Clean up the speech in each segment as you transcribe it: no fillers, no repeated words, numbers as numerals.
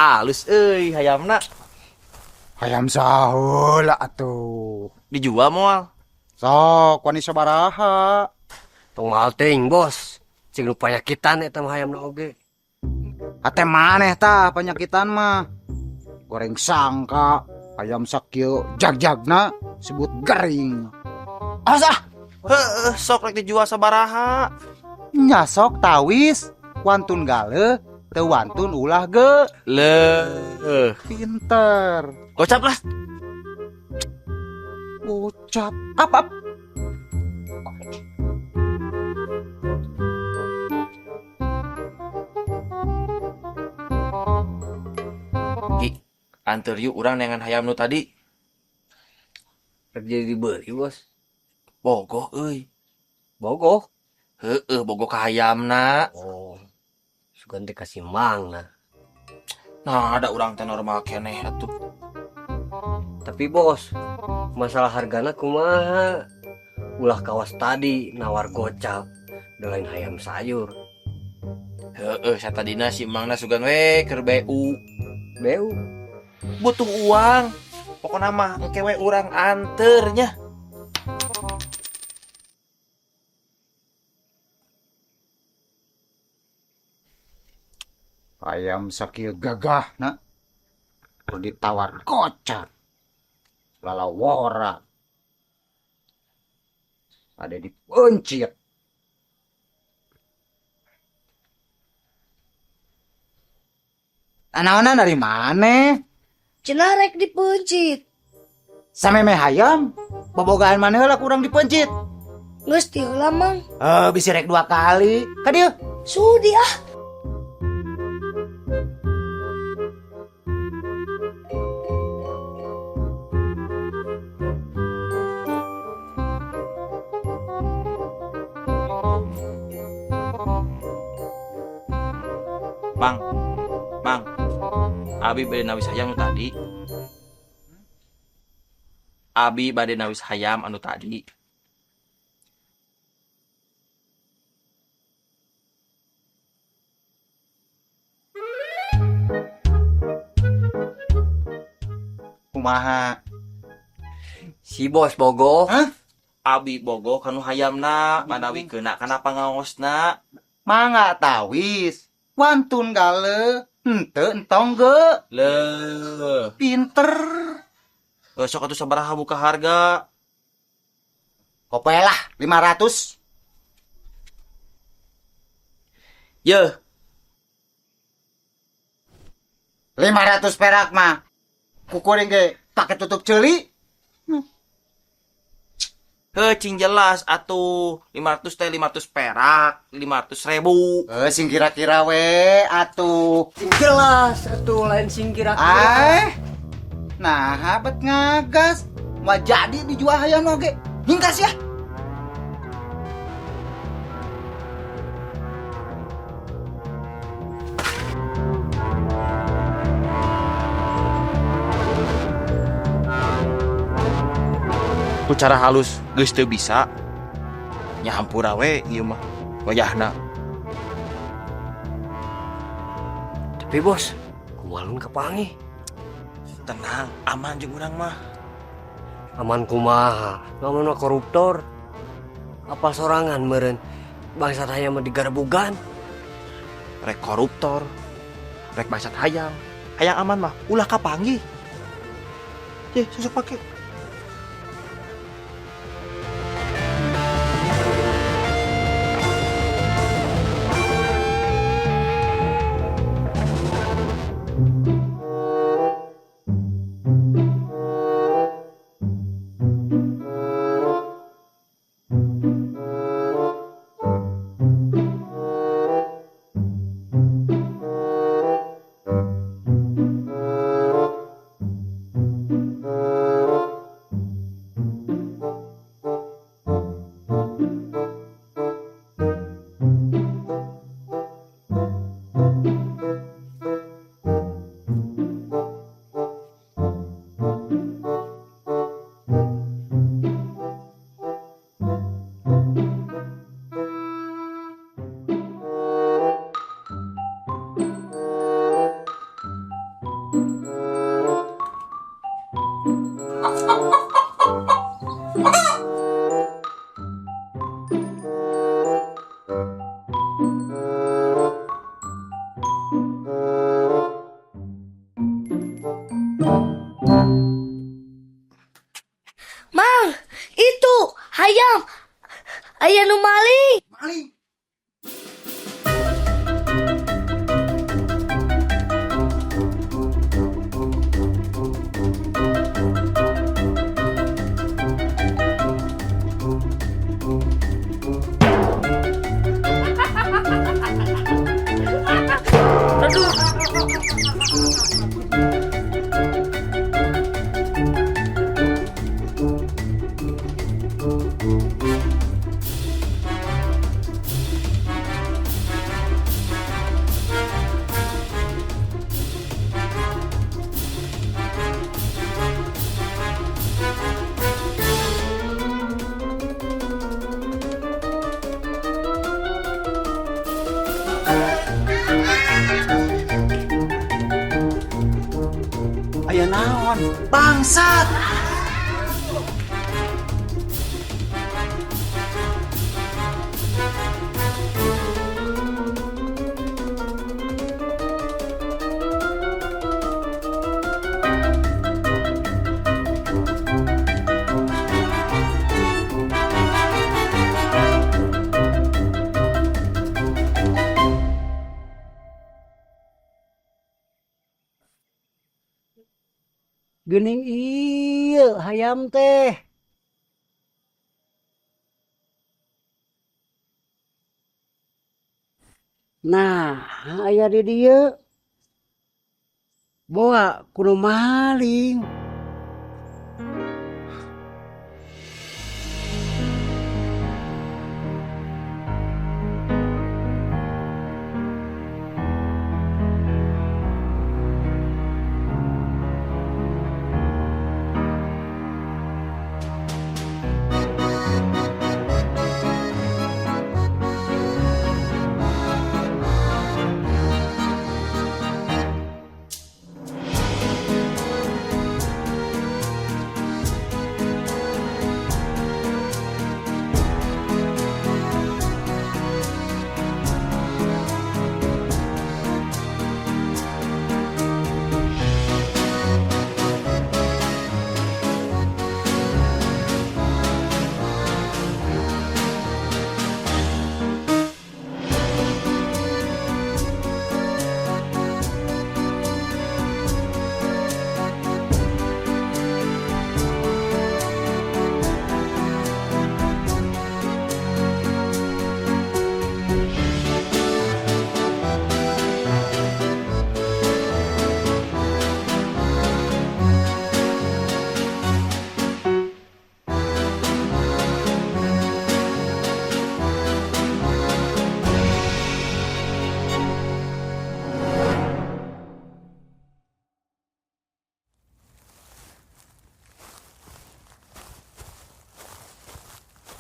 Alus euy hayamna. Hayam saheula atuh. Dijual moal? Sok wani sabaraha. Tong mahal teuing, Bos. Cing nu panyakitan eta mah hayamna oge. Ate maneh tah panyakitan mah. Goreng sangka hayam sakieu jag-jagna sebut gering. Awas ah. Heeh, sok rek dijual sabaraha. Nya sok tawis, wantun galeuh, teu wantun ulah ge. Leuh. Pinter. Gocap lah. Gocap. Ap ap. Ki, anteur yuk urang neangan hayam nu tadi. Rek jadi dibeli, Bos. Bogoh euy. Bogoh? Heeh, bogoh ka hayamna. Oh. Sugan teh kasih mangna. Nah, ada urang teh normal keneh atuh. Tapi Bos, masalah hargana kumaha? Ulah kawas tadi nawar gocap, da lain hayam sayur. Heeh, satadina si mangna sugan we keur BU. BU? Butuh uang. Pokona mah engke we urang anteur nya. Ayam sakieu gagahna kudu ditawar kocak. Lalawora. Ada dipencit. Anaonan dari mana? Cenah rek dipencit. Sameme hayam, bobogaan mana heula kurang dipencit. Geus ti heula, Mang. Bisi rek 2 kali. Ka dieu? Sudi ah. Mang, Mang, Abi bade nawis hayam anu tadi. Abi bade nawis hayam anu tadi. Kumaha? Si bos bogoh. Hah? Abi bogoh kanu hayamna, manawi keuna kana pangaosna. Mangga tawis. Wantun gale, henteu entong ge. Leuh. Pinter. Sok atuh sabaraha buka harga? Kope lah, 500. Yeuh. 500 perak mah. Kukuring ge pake tutup ceuli. Heuh, cing jelas atuh. 500 teh 500 perak, 500 ribu. Sing kira-kira we atuh. Sing jelas atuh, lain sing kira-kira. Nah, bet ngagas. Mah jadi dijual hayam oge. Hingkas ya. Ku cara halus geus teu bisa. Nya hampura we ieu mah wayahna. Tapi bos, kumaha kapanggih? Tenang, aman jeung urang mah. Aman kumaha? Lamun mah koruptor. Apa sorangan meureun bangsat hayam mah digarbugan? Rek koruptor, rek bangsat hayam. Hayang aman mah ulah kapanggih. Ye, susuk pake. Aya nu maling. Maling. Aya naon? Bangsat. Geuning ieu hayam teh. Nah, aya di dieu. Boa kudu maling.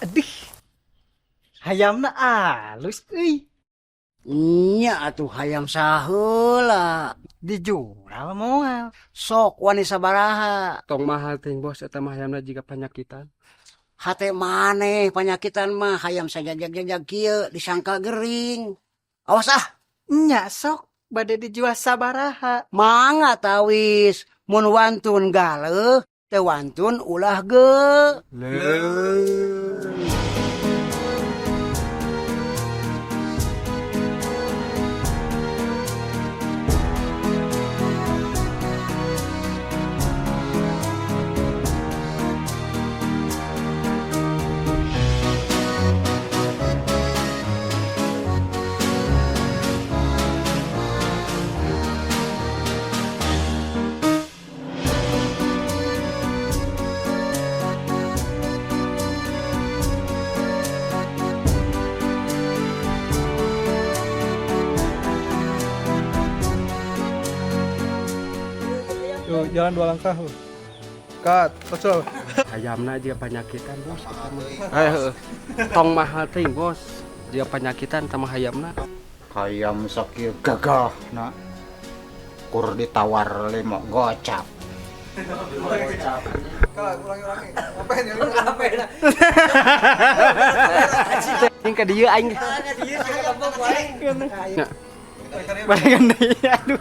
Adih. Hayamna alus euy. Nya atuh hayam saheula. Dijual moal. Sok wani sabaraha. Tong mahal teuing bos eta mah hayamna jiga panyakitan. Hate maneh panyakitan mah hayam sajajag-jajag kieu disangka gering. Awas ah. Nya sok bade dijual sabaraha. Mangga tawis mun wantun galeuh teu wantun ulah ge. Leuh. Tuh, jalan dua langkah lu. Cut, kocol. Hayamna jiga panyakitan bos eta mah. Heuh. Tong mahal teuing bos. Jiga panyakitan tama hayamna. Hayam sakieu gagah na. Kur ditawar 5 gocap. Kalah, ulangi, ulangi. Apa ini? Apa ini? Aing ka dieu aing. Barengan deui aduh.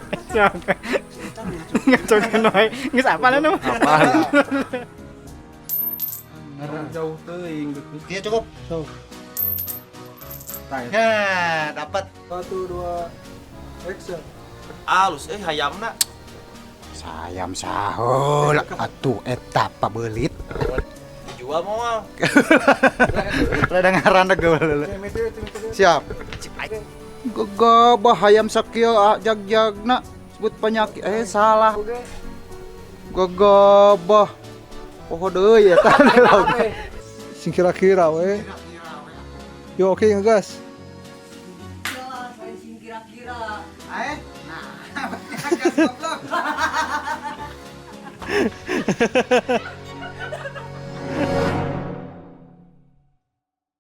Ngacokeun wae. Geus apal anu. Apal. Jauh teuing gitu. Iya cukup. Sok. Nah, dapat. 1, 2, action. Alus hayamna. Sayam sahul atuh eta pabelit. Dijual moal. Rada ngaran geul. Siap. Gegabah hayam sakieu jag-jagna sebut penyakit salah. Gegabah. Poho deui eta. Sing kira-kira we. Yo oke ngegas. Kira-kira. Nah, goblok.